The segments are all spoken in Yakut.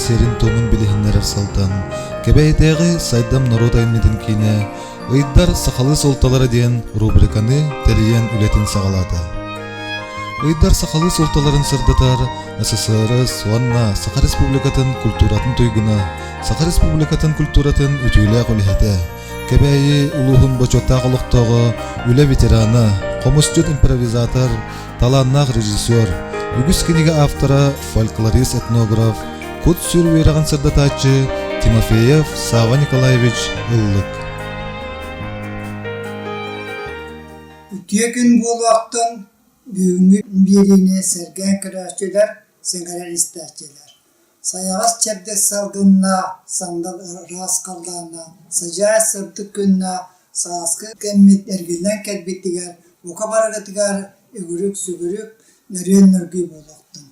сиэрин-туомун билиһиннэрэр сылтан Кэбээйитээҕи Сайдам норуот айымньытын киинэ «Ыйдар сахалыы суолталара» диэн рубриканы тэрийэн үлэтин саҕалаата. Ыйдар сахалыы суолталарын сырдатар СССР уонна Саха Республикатын культуратын туйгуна, Саха Республикатын культуратын үтүөлээх үлэһитэ, Кэбээйи улууһун бочуоттаах олохтооҕо, үлэ ветерана, хомусчут-импровизатор, талааннаах режиссер, үгүс кинигэ автора, фольклорист-этнограф, кут-сүр үөрэҕин сырдатааччы Тимофеев Савва Николаевич Ыллык. Үтүө күн буолуохтун бүгүҥҥү биэриини сэргээн көрөөччүлэр, сэҥээрэр истээччилэр. Сайаҕас чэбдик салгыннаах, сандал ыраас халлааннаах, сыдьаай сырдык күннээх сааскы кэммит эргиллэн кэлбитигэр бука барыгытыгар үгүрүк-сүгүрүк, нөрүөн-нөргүй буолуохтун.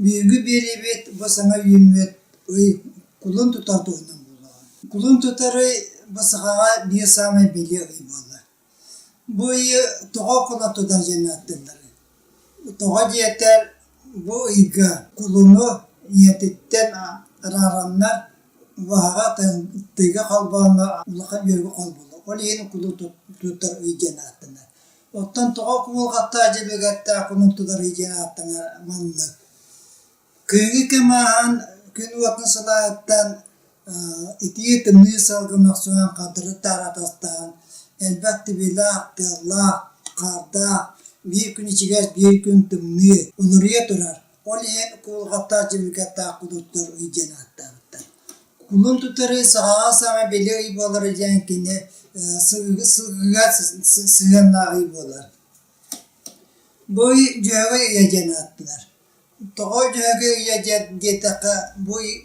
Бүгүҥҥү биэриибит бу саҥа үүммүт ый кулун тутар туһунан буолуоҕа. Кулун тутар ый бу сахаҕа биир саамай бэлиэ ый буолла. Бу ыйы тоҕо кулун тутар диэн ааттыылларый? Тоҕо диэтэр, бу ыйга кулуну ийэтиттэн араараннар убаһаҕа тыйга холбооннор улахан үөргэ холбууллар. Ол иһин кулун тутар ый диэн ааттанар. Оттон тоҕо кубулҕаттаах дьэбигэттээх кулун тутар ый диэн ааттанар маннык. Кыһыҥҥы кэм ааһан, күн уотун сылааһыттан итии тымныы салгын охсуһан хардары-таары атастаһан, элбэх тибилээх, тыаллаах, хаардаах, биир күн ичигэс, биир күн тымныы уларыйа турар. Ол иһин куулҕаттаах дьибилгэттаах кулуттар ый диэн ааттаабыттар. Кулун тутары саҕаҕа саҥа били ый буолара диэн кини сылгыга сыһыаннаах ый буолар. Бу ый Дьөһөгөй ыйа диэн ааттанар. Тоҕо Дьөһөгөй ыйа диэтэххэ,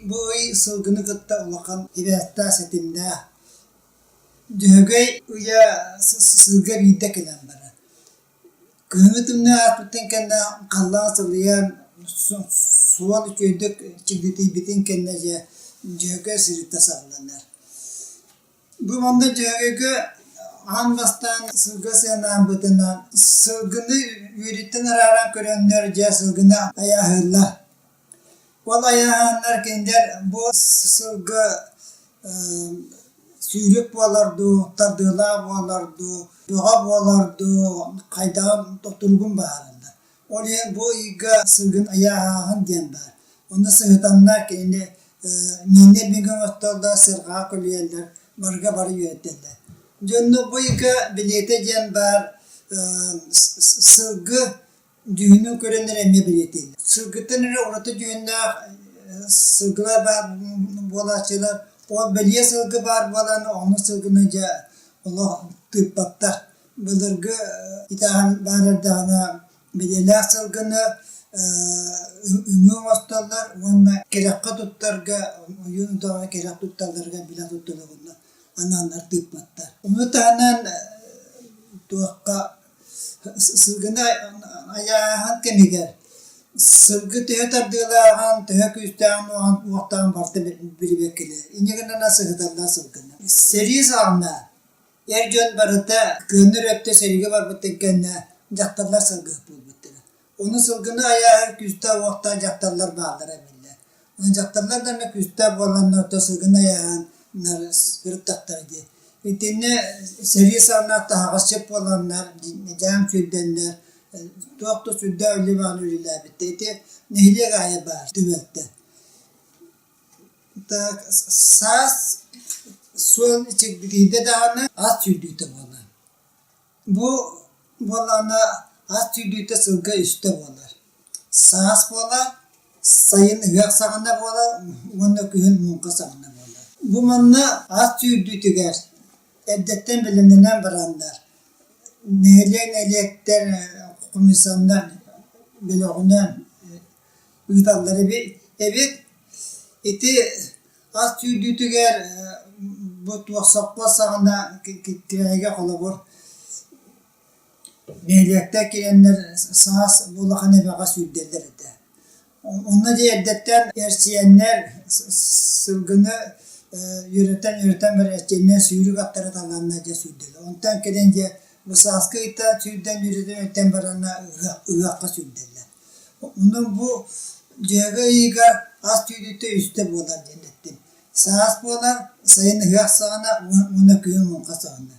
бу ый сылгыны кытта улахан сибээстээх ситимнээх. Дьөһөгөй ыйа сылга биирдэ кэлэн барар. Кыһыҥҥы тымныы ааспытын кэннэ халлаан сылыйан, суол үчүгэйдик чигдитийбитин кэннэ дьэ Дьөһөгөй сырыыта саҕаланар. Бу манна Дьөһөгөйгө аан бастаан сылгы сыанаабытынан сылгыны үөрүттэн арааран көрөннөр дьэ сылгыны айааһыыллар. Ол айааһааннар кинилэр бу сылгы сүүрүк буолар дуу, тардыылаах буолар дуу, бөҕө буолар дуу хайдаҕын туругун быһаараллар. Ол иһин бу ыйга сылгын айааһааһын диэн баар. Онно сыһытаннар кинини мииннэр бигэ оҥостоллор, сырҕаҕа көлүйэллэр, барыга бары үөрдэллэр. Дьонно бу ыйга билиэтэ диэн баар сылгы дьүһүнүн көрөн эрэ эмиэ билиэтииллэр. Сылгыттан эрэ ураты дьүһүннээх сылгылар баар буолааччылар. Ол бэлиэ сылгы баар буолан, оннук сылгыны дьэ олох тыыппаттар. Былыргы итэҕэл баар эрдэҕинэ бэлиэлээх сылгыны үҥүү оҥостоллор уонна кэрэххэ туттарга ойуун утаҕа кэрэх тутталларыгар билэ туттулугунна анааннар тыыппаттар. Ону таһынан туохха сылгыны айааһын кэмигэр сылгы төһө тардыылааҕын, төһө күүстээҕин уохтааҕын барыта билбэккэлэр. Инньэ гынан сыһыталлар сылгыны. Сэрии саҕана Эр дьон барыта кыһыннар өттө сэриигэ барбыттарын кэннэ дьахталлар сылгыһыт буолбуттара. Ону сылгыны айааһыыр күүстээх-уохтаах дьахталлар бааллара биллэр. Ону дьахталлар да эмиэ күүстээх буоланнар ото сылгыны айааһаан сырыттахтара дии. Итиннэ сэрии саҕана таһаҕасчыт буоланнар, дьаам сүүрдэннэр, туох да сүрдээх үлэ баҕаны үлэлээбиттэр. Ити нэһилиэк аайы баар түбэлтэ. Так саас суол чигдитийдэ даҕаны ас сүүрдүүтэ буолар. Бу буоллаҕына ас сүүрдүүтэ сылга үстэ буолар. Саас буолар, сайын ыһыах саҕана буолар уонна күһүн муҥха саҕана буолар. Бу манна ас сүүрдүүтүгэр эрдэттэн бэлэмнэнэн бараннар нэһилиэк нэһилиэктэр хомуйсаннар бөлөҕүнэн ыыталлар эбит. Ити ас сүүрдүүтүгэр бу туох сопхуос саҕана кирэйгэ холобур нэһилиэктэр киирэннэр саас бу улахан эбэҕэ сүүрдэллэр этэ. Онно дьэ эрдэттэн эрчийэннэр сылгыны үөрэтэн-үөрэтэн баран эрчийэннэр сүүрүк аттары таланнар дьэ сүүрдэллэр. Онтон кэлин дьэ бу сааскы ыйтан сүүрдэн үөрэтэн баранна ыһыахха сүүрдэллэр. Онон бу. Дьүөгэ ыйыгар ас түүтүттэ үстэ буолар диэн эттим. Саас буолар, сайын ыһыах саҕана уонна күһүн муҥха саҕана.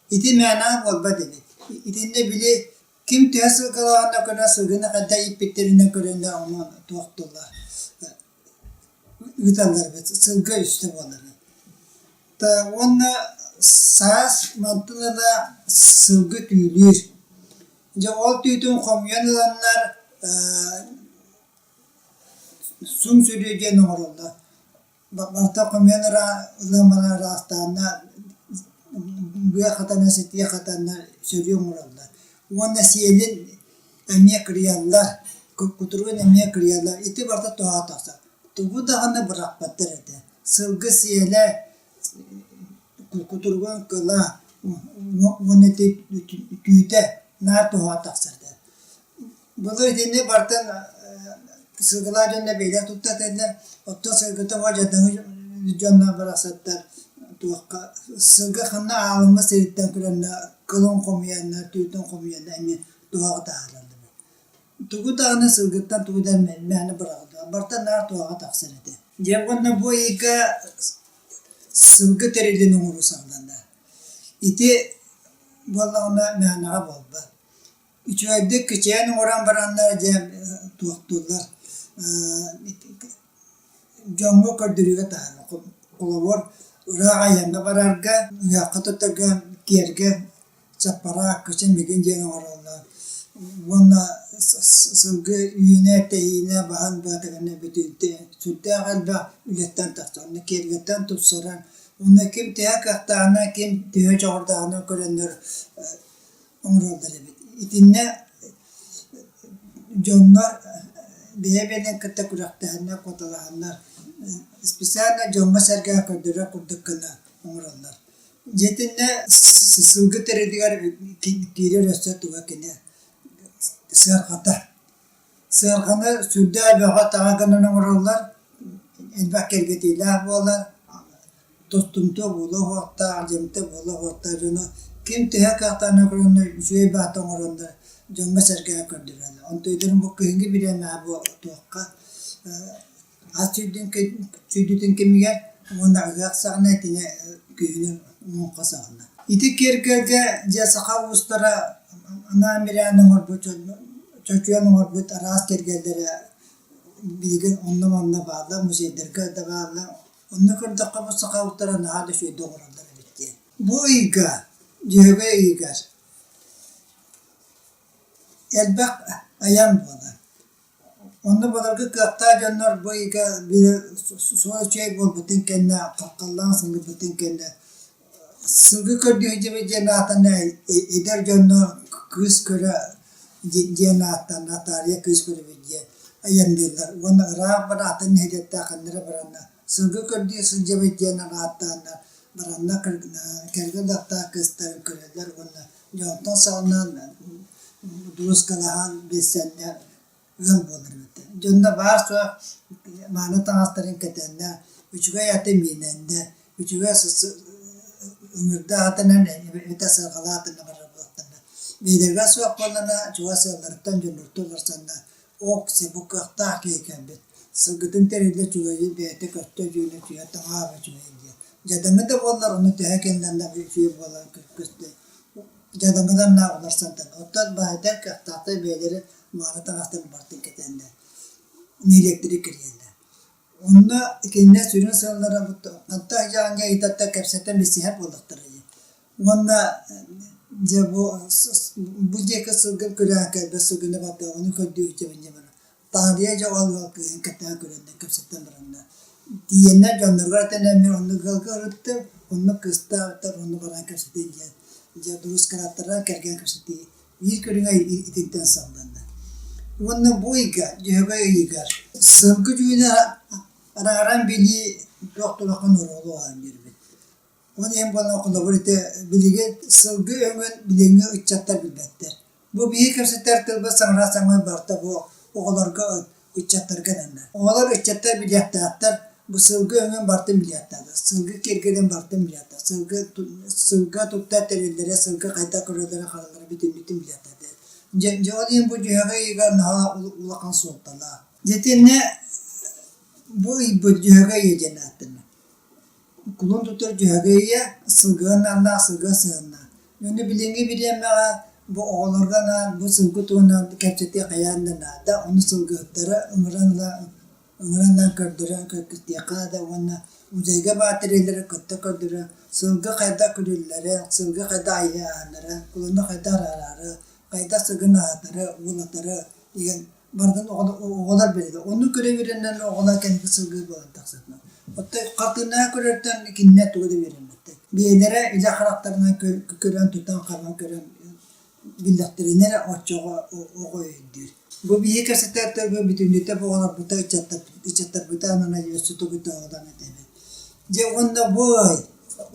Ити мээнэҕэ буолбат эбит. Итиннэ били ким төһө сылгылааҕына көрөн сылгыны хайдах ииппиттэринэн көрөннөр онон туох тылла ыыталлар эбит, сылга үстэ буолар. Уонна саас мантан ыла сылгы түүлүүр. Дьэ ол түүтүн хомуйан ыланнар сун сүрүө диэн оҥороллор. Барыта хомуйан ылан баран ыраастаанна быа хатана ситиэ хатана сөрүө оҥороллор. Уонна сиэлин эмиэ кырыйаллар, кутуругун эмиэ кырыйаллар. Ити барыта туһаҕа тахсар. Тугу даҕаны бырахпаттар этэ. Сылгы сиэлэ кутуругун кыла уонна ити түүтэ наар туһаҕа тахсар этэ. Былыр итини барытын сылгылаах дьонно бэйэлэрэ тутта этэллэр, оттон сылгыта уонна дьадаҥы дьонно барахсаттар туохха сылгы ханна аалыммыт сириттэн көрөннө кылын хомуйаннар, түүтүн хомуйаннар эмиэ туһаҕа таһаараллар. Тугу даҕаны сылгыттан тугу да мээнэ быраҕыллыбат, барыта наар туһаҕа тахсар этэ. Дьэ уонна бу ыйга сылгы тэрилин оҥоруу саҕаланна. Ити буоллаҕына мээнэҕэ буолбат. Үчүгэйдик кичэйэн оҥорон бараннар дьэ туохтууллар дьоҥҥо көрдөрүүгэ таһаарар. Холобур, ыраах айаҥҥа барарга, ыһыахха туттарга киэргэ чаппараах, кычым-мигин диэн оҥороллор уонна сылгы үүнэ-тэһиинэ баһан баатыгына бүтүнтэ сүрдээх элбэх үлэттэн тахсар. Онно киэргэттэн тупсаран уонна ким төһө кыахтааҕынан, ким төһө дьоҕурдааҕынан көрөннөр оҥороллор эбит. Итиннэ дьоннор бэйэ-бэйэлэрин кытта күрэхтэһэннэр, куоталаһаннар специально дьоҥҥо-сэргэҕэ көрдөрөр курдук гына оҥороллор. Дьэ итиннэ сылгы тэрилигэр киирэр өссө туга кини сыарҕата. Сыарҕаны сүрдээх бөҕө-таҕа гынан оҥороллор, элбэх кэргэтиилээх буолар, тустумтуо буолуо суохтаах, дьэмтэ буолуо суохтаах дьону ким төһө кыахтаах көрөннөр үчүгэй баата оҥороннор дьоҥҥо-сэргэҕэ көрдөрөллөр. Онтуйдарын бу кыһыҥҥы бириэмэҕэ бу туохха ас сүүрдүүтүн кэмигэр уонна ыһыах саҕана итини күһүнүн муҥха саҕана. Ити киэргэлгэ дьэ саха уустара анаан-минээн оҥорбут чочуйан оҥорбут араас киэргэллэрэ билигин онно-манна бааллар, музейдарга да бааллар. Онно көрдөххө бу саха уустара наһаа да үчүгэйдик оҥороллор эбит диэн. Бу ыйга, Дьөһөгөй ыйыгар элбэх айан буолар. Онно былыргы кыахтаах дьоннор бу ыйга били суол үчүгэй буолбутун кэннэ, хаххаллаан сылдьыбытын кэннэ сылгы көрдүүһүдьэбит диэн аатана эдэр дьоннор кыыс көрө диэн ааттаан Наталья кыыс көрөбүт диэн айанныыллар уонна ыраах баран атын нэһилиэктээх ханна эрэ бараннар сылгы көрдүү сылдьабыт диэн ааттааннар бараннар кэргэн ылыахтаах кыыстарын көрөллөр уонна Дьэ онтон саҕалаан дуруускалаһан билсэннэр ыал буолар эбиттэр. Дьонно баар-суох мааны таҥастарын кэтэннэр, үчүгэй аты миинэннэр, үчүгэй ыҥырдаах атынан эбэтэр сыарҕалаах атынан барар буолтаннар. Бэйэлэригэр суох буоллаҕына чугас ыалларыттан дьонноруттан уларсаннар ок-сиэ бу кыахтаах киһи кэлбит, сылгытын тэриллэ үчүгэйин бэйэтэ көстө дьүөлэ үчүгэй таҥаһа үчүгэй диэн. Дьадаҥы да буоллар ону төһө кэмнэннэ үчүгэй буолан көстө дьадаҥыларнаах уларсантан оттон баайдар кыахтаахтар бэйэлэрэ мааны таҥастарын барытын кэтэннэр нэһилиэктэри кэрийэллэр. Онно кинилэр сүрүн сыаллара хантан дьаҥҥа ыйытаттан кэпсэтэн билсиһэр буоллахтара дии. Уонна дьэ бу бу диэки сылгы күрээн кэлбит сылгыны барда ону көрдүү сылдьабын дьэ баран Таарыйа дьэ ол ыал кыыһын кэтээн көрөннөр кэпсэтэн бараннар тиийэннэр дьонноругар этэн мин оннук ыалга ырыттым оннук кыыстаахтар онно баран кэпсэтиэн диэн дьэ дуруускалааттарынан кэргэн кэпсэтии биир көрүҥэ итинтэн саҕаланна. Уонна бу ыйга Дьөһөгөй ыйыгар сылгы дьүүнэ арааран билии туох да улахан оруолу оонньуур эбит. Ол иһин буолан холобур ити билигин сылгы өҥүн билиҥҥи ыччаттар билбэттэр. Бу биһиги кэпсэтэр тылбыт саҥара саҥа барыта бу оҕолорго ыччаттарга ананар. Оҕолор ыччаттар билиэхтээхтэр бу сылгы өҥүн барытын билиэхтээхтэр, сылгы киэргэлин барытын билиэхтээхтэр, сылгы сылга туттар тэриллэрэ, сылгы хайдах көрөллөрө-хараллара бүтүннүүтүн билиэхтээхтэр. Дьэ, дьэ ол иһин бу дьүһэҕи ыйыгар наһаа улахан суолталаах. Дьэ итиннэ бу ыйбыт Дьөһөгөй ыйа диэн ааттанар. Кулун тутар Дьөһөгөй ыйа сылгыга аналлаах сылгыга сыһыаннаах. Уонна билиҥҥи бириэмэҕэ бу оҕолорго анаан бу сылгы туһунан кэпсэтии хайаан да наада. Ону сылгыһыттары ыҥыран ыла ыҥыран ылан көрдөрөн кэпсэтиэххэ наада уонна музейга баар тэриллэри кытта көрдөрөн сылгы хайдах күрүүллэрэ, сылгы хайдах айааннара, кулуну хайдах араарары, хайдах сылгыны аһатары, уулатары диэн барытын оҕолор билэллэр. Оннук көрө үөрэнэн оҕолор кэнники сылгы буолан тахсаллар. Оттон хартыынаҕа көрөртөн кинилэр тугу да үөрэммэттэр. Бэйэлэрэ илэ харахтарынан көрөн, тутан-хабан көрөн биллэхтэринэ эрэ оччоҕо оҕо өйдүүр. Бу биһиги кэпсэтэр бүтүннүүтэ бу оҕолорбута ыччаттарбыта анана өссө тугу-туоҕунан этэбит. Дьэ уонна бу ый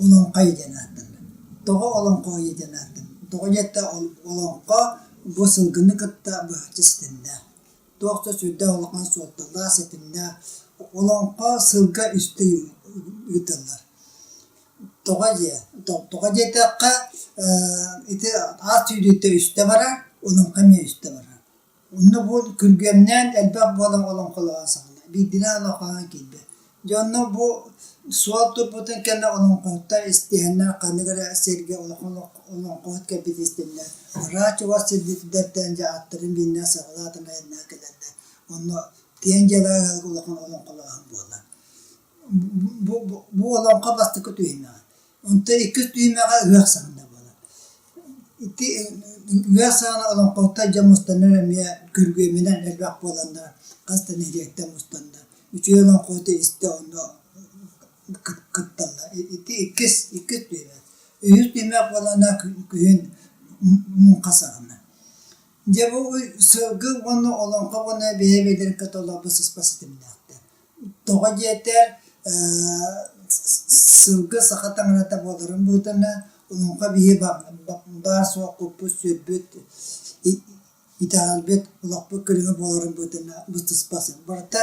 олоҥхо диэн ааттанар. Тоҕо олоҥхо ыйа диэн ааттанар? Тоҕо диэтэ олоҥхо бу сылгыны кытта быһаччы ситимнээх. Туох да сүрдээх улахан суолталаах, ситимнээх. Олоҥхо сылга үстэ ыытыллар. Тоҕо диэ? Тоҕо диэтэххэ, ити аас сүүрүүтэ үстэ барар, олоҥхо эмиэ үстэ барар. Онно бу күргүөмнээн элбэх буолан олоҥхолоон саҕаланар. Биирдиинэн олоҥхолоон киирбэт. Дьэ онно бу суол турбутун кэннэ олоҥхоһуттар истиһэннэр ханнык эрэ сиргэ улахан олоҥхоһут кэлбит истиннэр ыраах чугас сирдэртэн дьэ аттарын бииннэ саҕалаатын айаннаан кэлэннэр онно киэҥ дьиэлээх улахан олоҥхолооһун буолар. Бу, бу олоҥхо бастакы түһүмэҕэ. Онтон иккис түһүмэҕэ ыһыах саҕана буолар. Ити ыһыах саҕана олоҥхоһуттар дьон мустаннар эмиэ күргүөмүнэн элбэх буоланнар хас да нэһилиэктэн мустаннар үчүгэй олоҥхоһуту истэ онно кытталлар. Ити иккис иккис түһүмэх. Үһүс түһүмэх буолана күһүн муҥха саҕана. Дьэ бу сылгы уонна олоҥхо уонна бэйэ-бэйэлэрин кытта олорбут сыспа ситимнээхтэр. Тоҕо диэтэр, сылгы саха таҥарата буоларын быһыытынан олоҥхо биһи баар-суох куппут-сүрбүт, итэҕэлбит, олохпут көрүҥэ буоларын быһыытынан быстыспат. Барыта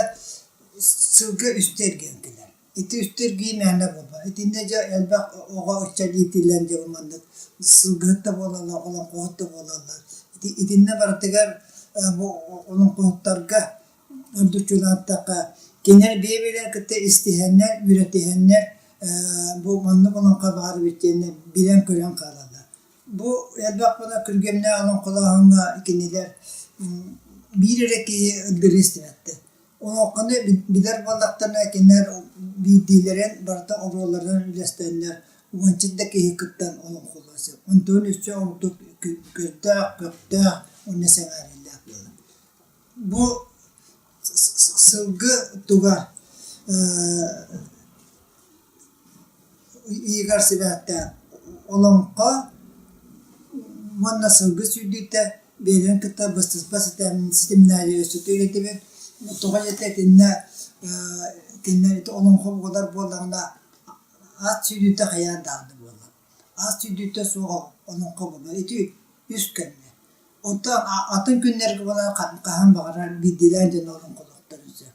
сылгы үстэ эргийэн кэлэр. Ити үстэ эргийии мээнэ буолбат. Итиннэ дьэ элбэх оҕо ыччат иитиллэн дьэ бу маннык сылгыһыт да буолаллар, олоҥхоһут да буолаллар. Итиннэ барытыгар бу олоҥхоһуттарга Ордук чугаһаттахха, кинилэр бэйэ-бэйэлэрин кытта истиһэннэр, үөрэтиһэннэр бу маннык олоҥхо баар эбит диэннэр билэн-көрөн хаалаллар. Бу элбэх буолар күргүөмнээх олоҥхолооһуҥҥа кинилэр биир эрэ киһи ырдырыы истибэттэр. Олоҥхону билэр буоллахтарына кинилэр биирдиилэрин барыта оруолларынан үллэстэннэр уонча да киһи кыттан олоҥхолуон сөп. Онтон өссө ордук көрдөөх, көхтөөх уонна сэҥээриилээх буолар. Бу сылгы туга ыйыгар сибээстээх олоҥхо уонна сылгы сүүрдүүтэ бэйэлэрин кытта быстыспат ситимнээри өссө этибит. Тоҕо диэтэ итиннэ итиннэ ити олоҥхо буолар буоллаҕына ат сүүрдүүтэ хайаан даҕаны буолар. Ат сүүрдүүтэ суох олоҥхо буолар. Ити үс кэмҥэ. Оттон атын күннэргэ буолан хаһан баҕарар биирдиилээн дьон олоҥхолуохтарын сөп.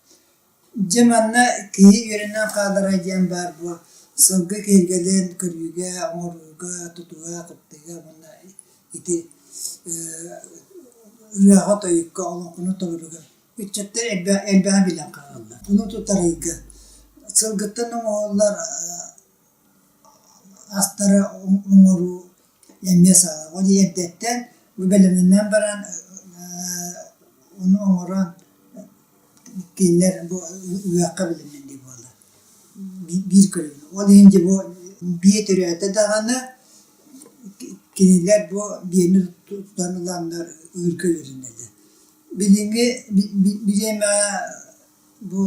Дьэ манна киһи үөрэнэн хаалара диэн баар буо сылгы киһиргэлин көрүүгэ, оҥорууга, тутууга, кыттыыга уонна ити ырыаҕа-тойукка, олоҥхону толорууга ыччаттар элбэҕи билэн хаалаллар. Ону тутарыйга сылгыттан оҥоһуллар астары оҥоруу эмиэ саҕаланар. Ол эрдэттэн бу бэлэмнэнэн баран ону оҥорон кинилэр бу ыһыахха бэлэмнэнии буолар. Биир көрүҥ. Ол иһин дьэ бу биэ төрөөтө даҕаны кинилэр бу биэни тутан ыланнар ыырга үөрэнэллэр. Билиҥҥи бириэмэҕэ Бу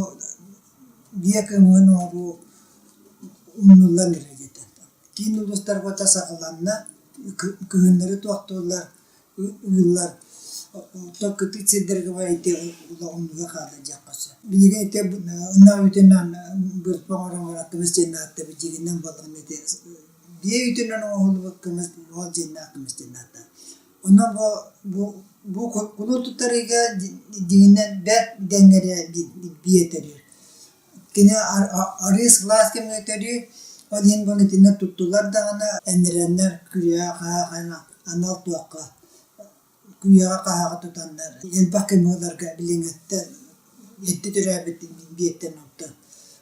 биэ кымыһын оҥоруу умнуллан эрэр диэтэ. Киин улуустарга да саҕаланна, кыһыннары туохтууллар, ыыллар. Оттон кытыы сирдэргэ ити оннуга хаалар диэххэ сөп. Билигин ити ынах үүтүнэн бырпа оҥорон баран кымыс диэн ааттыыбыт дьиҥинэн буоллаҕына ити биэ үүтүнэн оҥоһуллубут кымыс ол дьиҥнээх кымыс диэн ааттаах. Онон бу бу бу кулун туттарыыга дьиҥинэн бэрт дэҥҥэ эрэ биэ төрүүр. Кини арыы сылаас кэмҥэ төрүүр, ол иһин буолан итиннэ туттулар даҕаны эннирэннэр күрүөҕэ хаһаахайма анал туохха күрүөҕэ хаһааҕы тутаннар элбэх кэми ыларга билиҥҥиттэн Эрдэ төрөөбүт биэттэн онтон.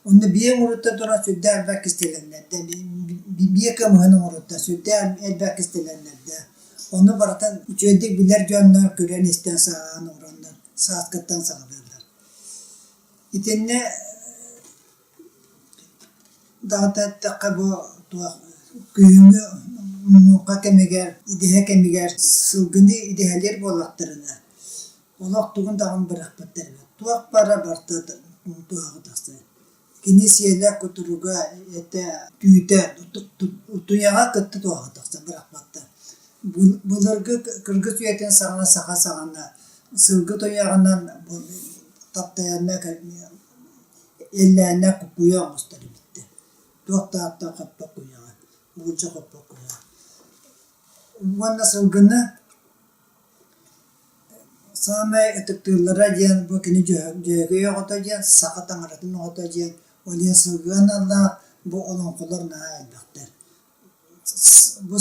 Онно биэ оҥоруттан туран сүрдээх элбэх кистэлэҥнэрдэ, биэ кымыһын оҥоруттан сүрдээх элбэх кистэлэҥнэрдэ. Ону барытын үчүгэйдик билэр дьоннор көрөн-истэн сааһаан оҥороннор сааскыттан саҕалыыллар. Итиннэ даҕата эттэххэ бу туох күһүҥҥү муҥха кэмигэр, идэһэ кэмигэр сылгыны идэһэлиир буоллахтарына олох тугун даҕаны бырахпаттар эбит. Туох бара барыта туһаҕа тахсар. Кини сиэлэ, кутуруга, этэ, түүтэ утуйаҕа кытта туһаҕа тахсар, бырахпаттар. Былыргы кыргыс үйэтин саҕана саха саҕана сылгы туйаҕынан таптайанна эллээннэ куйа оҥостор эбиттэр. Туох да ааттаах хоппо куйаҕа, уулдьа хоппо куйаҕа. Уонна сылгыны Саамай ытыктыыллара диэн бу кини Дьөһөгөй оҕото диэн, саха таҥаратын оҕото диэн, ол иһин сылгы аналлаах бу олоҥхолор наһаа элбэхтэр. Бу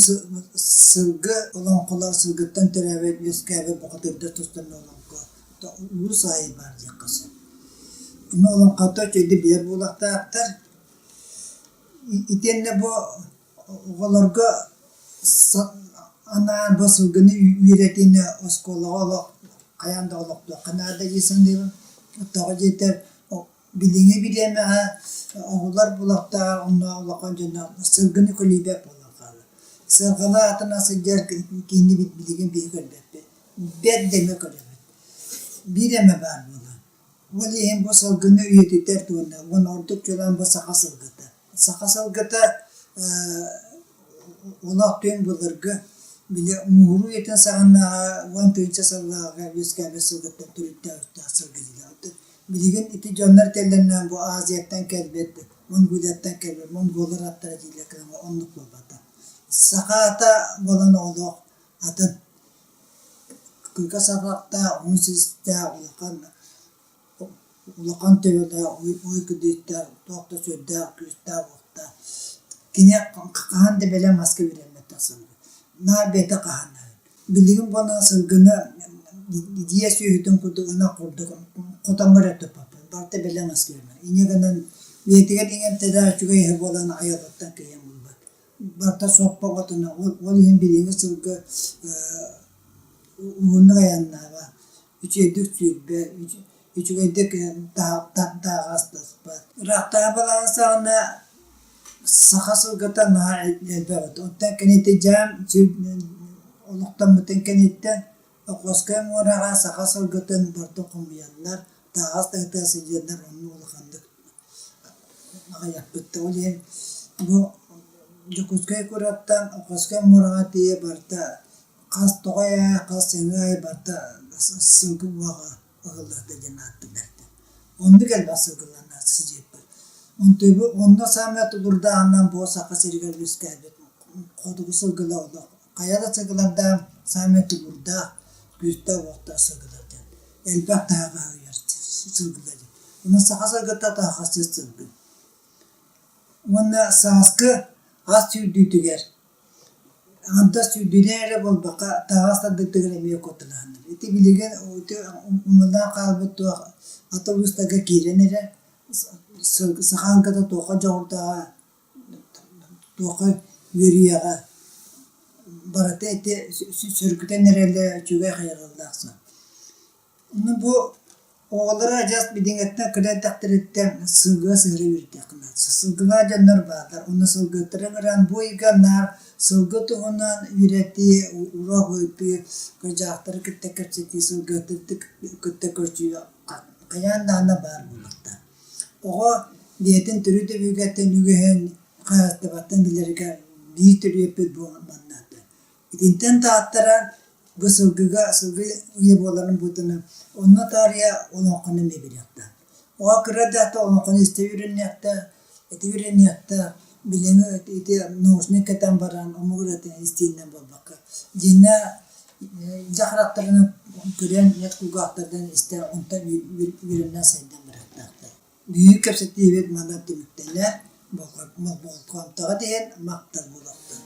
сылгы олоҥхолор сылгыттан төрөөбүт, үөскээбит бухатыырдар тустарынан олоҥхо улуус аайы баар диэххэ сөп. Ону олоҥхото үчүгэйдик билэр буолуохтаахтар. Итиэннэ бу Оҕолорго анаан бу сылгыны үөрэтиини оскуолаҕа олох хайаан да олохтуохха наада дии саныыбын. Тоҕо диэтэр билиҥҥи бириэмэҕэ оҕолор булахтааҕар онно улахан дьоно сылгыны көлүйбэт буолан хаалла. Сыарҕалаах атынан сылдьар киһини билигин биһи көрбөппүт. Бэрт дэҥҥэ көрөбүт. Биир эмэ баар буолар. Ол иһин бу сылгыны үйэтитэр туһунан уонна ордук дьулаан бу саха сылгыта. Саха сылгыта олох түҥ былыргы били муҥур үйэтин саҕанааҕы 10 000 сыллааҕы үөскээбит сылгыттан төрүттээх сылгы дииллэр. Билигин ити дьоннор этэллэринэн бу Азияттан кэлбит, Монголияттан кэлбит, монголлар аттара дииллэр оннук буолбатах. Саха ата буолан олох атын кырга сабахтаах, уһун силистээх, улахан улахан төбөлөөх, уй кыдыытаах, туох да сүрдээх, күүстээх-уохтаах. Кини хаһан да бэлэм аска үөрэммэтэх сылгы. Наар бэйэтэ хаһааннаһар. Билигин буолан сылгыны дьиэ сүөһүтүн курдук, ынах курдук хотоҥҥо эрэ туппаппын. Барыта бэлэм аска үөрэнэр. Инньэ гынан бэйэтигэр иҥэмтэлээх үчүгэй иһэ буолан айылҕаттан кыайан булбат. Барыта суоппа оҕотуна ол иһин билиҥҥи сылгы уһуннук айаннаабат, үчүгэйдик сүүрбэт, үчүгэйдик таһаҕастаспат. Ыраахтааҕы балаҕан саҕана саха сылгыта наһаа элбэх этэ. Оттон кэнники дьаам олохтоммутун кэнниттэн Охотскай муораҕа саха сылгытын барыта хомуйаннар, таһаҕас таһыта сылдьаннар онно улаханнык аҕыйахпыт. Ол иһин бу Дьокуускай куораттан Охотскай муораҕа тиийэ барыта хас тоҕой аайы, хас сыҥыы аайы барыта сылгы уоҕа ыһыллыахта диэн ааттыыллар этэ. Оннук элбэх сылгыларна сылдьыппыт. Онтуйбут онно саамай тулуурдааҕынан бу Саха сиригэр үөскээбит хотугу сылгылар олох хайа да сылгылардаах саамай тулуурдаах, күүстээх-уохтаах сылгылар диэн. Элбэх таһаҕаһы ыйар сылгылар диэн. Онон саха сылгыта таһаҕасчыт сылгы. Уонна сааскы ас сүүрдүүтүгэр аҥардас сүүрдүүнэн эрэ буолбакка, таһаҕас тардыытыгар эмиэ кутталаһыннар. Ити билигин ити умнуллан хаалбыт туох атын улуустарга киирэн эрэр саха сылгыта туохха дьоҕурдааҕа, туохха үөрүйэҕэ барыта ити сөргүтэн эрэллэрэ үчүгэй хайҕаллаах суол. Ону бу оҕолору адьас билиҥҥиттэн кыра эрдэхтэриттэн сылгыга сыһыара үөрэтиэххэ наада. Сылгылаах дьоннор бааллар. Уонна сылгыһыттары ыҥыран бу ыйга наар сылгы туһунан үөрэтии, уруок ыытыы, кырдьаҕастары кытта кэпсэтии, сылгыһыттары кытта көрсүү хайаан даҕаны баар буолуохтаах. Оҕо бэйэтин төрүт өбүгэттэн үгэһин хаһаайыстыбаттан билэригэр биир төрүөппүт бу манна Итинтэн тааттаран бу сылгыга сылгы үйэ буоларын быһыытынан онно таарыйа олоҥхону эмиэ билиэхтээх. Оҕо кыра да олоҥхону истэ үөрэниэхтээх, ити үөрэниэхтээх, билиҥҥи ити наушник кэтэн баран омук ырыатын истиинэн буолбакка, дьиҥнээх дьэ харахтарынан көрөн, эт кулгаахтарынан истэн онтон үөрэнэн сайдан барыахтаахтар. Бүгүн кэпсэтиибит манан түмүктэнэр, болҕомтоҕо иһин махтал буолуохтун.